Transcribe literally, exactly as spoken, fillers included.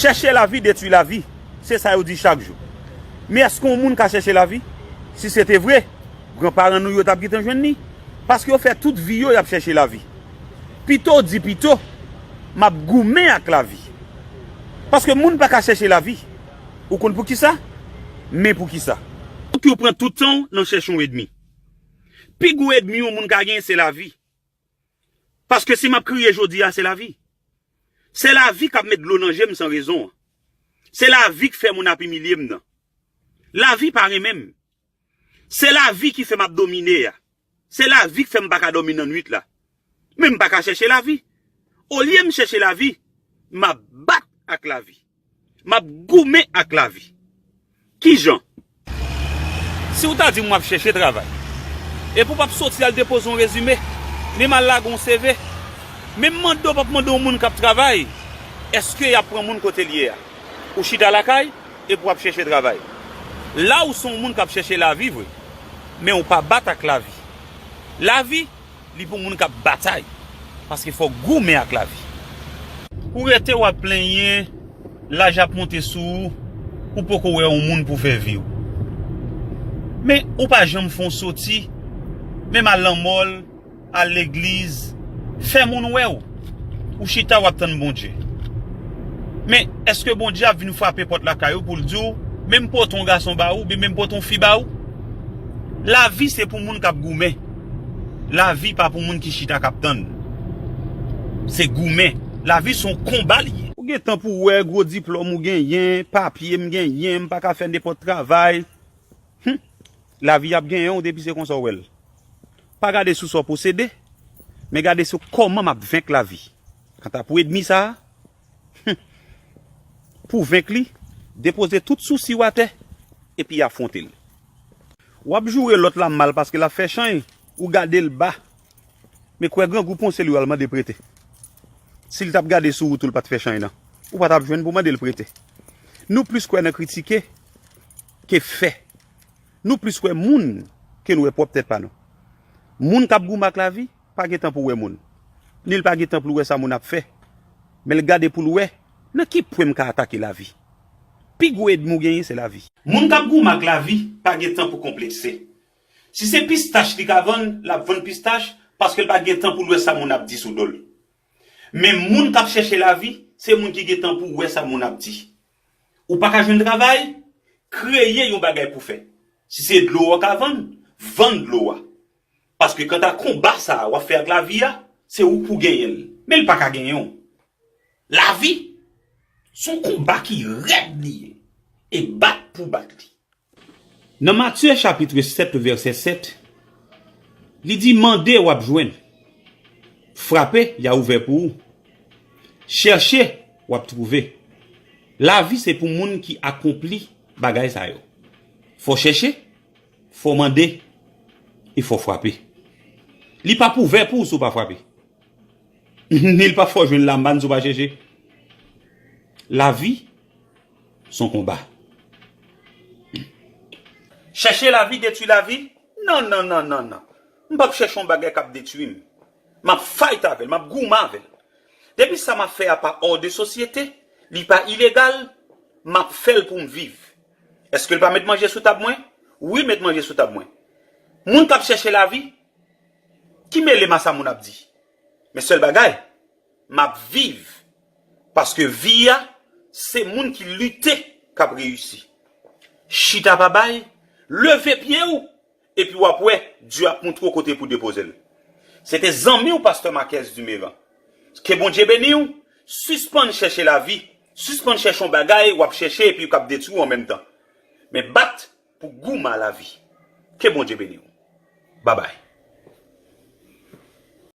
Chèche lavi detwi lavi, se sa yo di chak jou. Men èske yon moun ka chèche lavi? Si se te vre, granparan nou yo t ap gentan jwenn li. Paske yo fè tout vi yo y ap chèche lavi. Pito w di pito, m ap goumen ak lavi. Paske moun pa ka chèche lavi. Ou konn poukisa? Men poukisa. Pouki w pran tout tan w nan chèche yon ènmi? Pi gwo ènmi yon moun ka genyen se lavi. Paske si m ap kriye jodi a, se lavi. Se lavi k ap met dlo nan je m san rezon an. Se lavi k fè moun ap imilye m nan. Lavi pa renmen m. Se lavi ki fè m ap domine a. Se lavi k fè m pa ka dòmi nan nwit la. Men m pa ka chèche lavi. Olye m chèche lavi, m ap bat ak lavi. M ap goumen ak lavi. Kijan? Si w ta di m w ap chèche travay, epi w p ap soti al depoze yon rezime, ni m al lage yon C V, men m mande w p ap mande yon moun k ap travay, èske y ap pran moun kote l ye a? Ou chita lakay, epi w ap chèche travay. La ou se yon moun k ap chèche lavi vre, men ou pa bat ak lavi. Lavi, li pou moun k ap batay, paske fò w goumen ak lavi. Ou rete w ap plenyen, laj ap monte sou ou, ou poko wè yon moun pou fè vi w. Men ou pa janm fè yon soti, menm al nan mòl, al legliz, fè moun wè w. Ou chita w ap tann Bondye. Men èske Bondye ap vin frape pòt lakay ou pou l di w, men m pote yon gason ba ou, oubyen men m pote yon fi ba ou? Lavi se pou moun k ap goumen. Lavi pa pou moun ki chita k ap tann. Se goumen. Lavi se yon konba li ye. Ou gen tan pou w wè gwo diplòm ou genyen, papye m genyen, m pa ka fè nenpòt travay. Hum. Lavi ap genyen w depi se konsa w wè l. Pa gade sou sa w posede, men gade sou kòman m ap venk lavi. Kanta pou ènmi sa a, hum, pou w venk li, depoze tout sousi w atè, epi afwonte l. W ap joure lòt la mal paske l ap fè chany, ou gade l ba. Men kwè grangou panse li w al mande prete. Si l t ap gade sou ou tou l pa t fè chany nan, ou pa t ap jwenn pou mande l prete. Nou plis kwè nan kritike ke fè. Nou plis wè moun ke n wè pwòp tèt pa nou. Moun k ap goumen ak lavi pa gen tan pou wè moun. Ni l pa gen tan pou l wè sa moun ap fè. Men l gade pou l wè nan ki pwen m ka atake lavi. Pi gwo ènmi w genyen se lavi. Moun k ap goumen ak lavi pa gen tan pou konplekse. Si se pistach li ka vann, l ap vann pistach paske l pa gen tan pou l wè sa moun ap di sou do l. Men moun k ap chèche lavi, se moun ki gen tan pou wè sa moun ap di. Ou pa ka jwenn travay? Kreye yon bagay pou fè. Si se dlo w ka vann, vann dlo a. Paske kanta konba sa a w ap fè ak lavi a, se ou k pou genyen l. Men l pa ka genyen w. Lavi, se yon konba ki rèd li ye. E bat pou bat li. Nan Matye chapit sèt vèsè sèt, li di, mande, w ap jwenn. Frape, y a ouvè pou ou. Chèche, w ap twouve. Lavi se pou moun ki akonpli bagay sa yo. Fò chèche, fò mande, e fò frape. Li p ap ouvè pou ou si w pa frape. Ni l p ap fè w jwenn lamann si w pa chèche. Lavi, se yon konba. Chèche lavi, detwi lavi? Non, non, non, non, non. M p ap chèche yon bagay k ap detwi m. M ap fight avè l, m ap goumen avè l. Depi sa m ap fè a pa hors de société, li pa ilegal, m ap fè l pou m viv. Èske l pa met manje sou tab mwen? Wi, met manje sou tab mwen. Moun k ap chèche lavi, ki mele m a sa moun ap di? Men sèl bagay, m ap viv. Paske vi a, se moun ki lite k ap reyisi. Chita pa bay, leve pye w, epi w ap wè, Dye ap montre w kote pou depoze l. Se te zanmi w, pastè Marquez Duméran. Ke Bondye beni w, sispann chèche lavi, sispann chèche yon bagay w ap chèche epi k ap detwi w an menm tan. Men bat pou goumen a lavi. Ke Bondye beni w. Babay.